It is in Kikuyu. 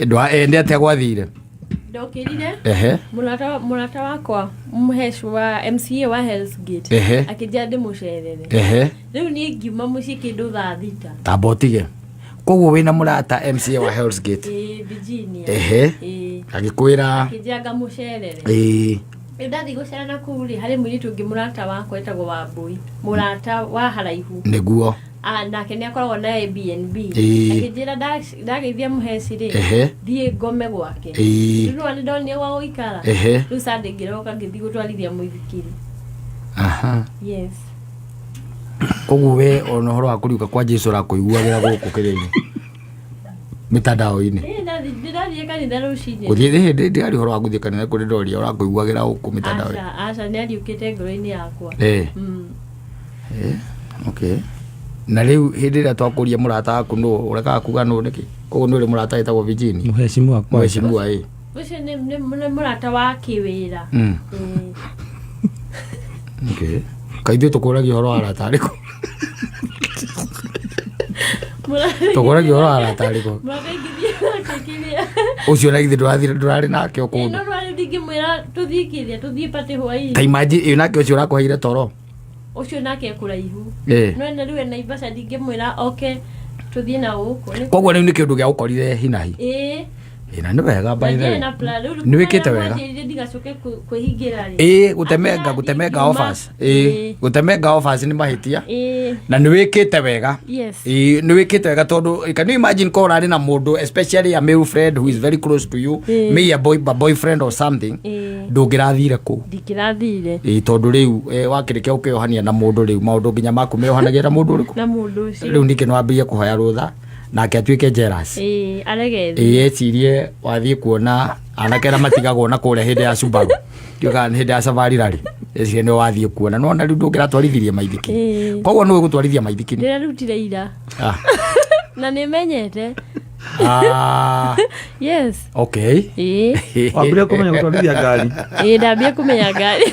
Nĩ atĩa gwathire? Ndokĩrire. Mũrata wakwa mũhecu wa MCA wa Hell's Gate akĩnjĩra ndĩmũcerere. Rĩu niĩ ngiuma mũciĩ kĩndũ thaa 6. Tamba ũtige. Koguo wĩna mũrata MCA wa Hell's Gate? Ĩĩ, Virginia. Ĩĩ. Agĩkwĩra? Akĩnjĩra ngamũcerere. Rĩu ndathiĩ gũcera na kũu rĩ, harĩ mũirĩtu ũngĩ mũrata wakwa etagwo Wambũi, mũrata wa haraihu. Ah, nake nĩ akoragwo na Airbnb. Akĩnjĩra ndageithia mũheci rĩ, thiĩ ngome gwake. Rĩu nĩwona nĩ ndonire gwa gũikara. Rĩu Sunday ngĩroka ngĩthiĩ gũtwarithia mũithikiri. Yes. Koguo we ona ũhoro wa kũriũka kwa Jesu ũrakũiguagĩra gũkũ kĩrĩa-inĩ, mĩtandao-inĩ? Ĩĩ, ndĩrathiĩ kanitha rũcinĩ. Gũthiĩ hĩndĩ ndĩarĩ ũhoro wa gũthiĩ kanitha, kũrĩ ndoria ũrakũiguagĩra gũkũ mĩtandao-inĩ. Aca, aca, nĩ ariũkĩte ngoro-inĩ yakwa. Okay, na rĩu hĩndĩ ĩrĩa twakũria mũrata waku nũ, ũrekaga kuga nũ nĩkĩ? Koguo nĩ ũrĩ mũrata wĩtagwo Virginia? Mũhecimu wakwa. Mheshimiwa, ĩ. Ũcio nĩ mũrata wa kĩwĩra. Ĩĩ. Okay, kaithuĩ tũkũragia ũhoro wa arata arĩkũ? Tũkũragia ũhoro wa arata arĩkũ? Mũrata ingĩthiĩ nake kĩrĩa. Ũcio na githĩ ndũrarĩ nake o Ĩĩ, kũndũ? no rĩu ndingĩmwĩra tũthiĩ kĩrĩa, tũthiĩ party hwaĩ-inĩ. Ta imagine, ĩ, nake ũcio ũrakũheire toro? Ũcio nake e kũraihu. No ena rĩu e Naivasha, ndingĩmwĩra oke tũthiĩ na gũkũ. Koguo rĩu nĩ kĩũndũ gĩa gũkorire hinahi? Ĩĩ. Ĩ, na nĩ wega, by the way. Na na plan rĩu. Nĩ wĩkĩte wega. Mwanjĩrire ndigacoke kwĩhingĩra rĩ. Ĩ, gũtemenga gũtemenga Ingiuma. offers, ĩ, gũtemenga offers nĩ mahĩtia. Na nĩ wĩkĩte wega. Ĩ, nĩ wĩkĩte wega tondũ can you imagine korwo ũrarĩ na mũndũ, especially a male friend who is very close to you, may a boyfriend or something, ndũngĩrathire kũu? Ndingĩrathire. Ĩ, tondũ rĩu wakĩrĩkia gũkĩohania na mũndũ, rĩu maũndũ nginya maku meohanagia na mũndũ ũrĩkũ? Na mũndũ ũcio. Rĩu ningĩ nĩwambĩrĩrie kũhoya rũtha nake atuĩke jealous. Ĩĩ, arege. Ĩ, ecirie wathiĩ kuona anake arĩa matigagwo na kũrĩa hĩndĩ ya Subaru, ndiũĩ kana nĩ hĩndĩ ya Safari Rally, ecirie nĩ wathiĩ kuona nona rĩu ndũngĩratwarithirie maithikiri. Koguo nĩwe gũtwarithia maithikiri? Ndĩrarutire ira. Ah. Na nĩ menyete. Ah. Yes. Okay. Ĩĩ. Wambire kũmenya gũtwarithia ngari? Ĩĩ, ndambia kũmenya ngari.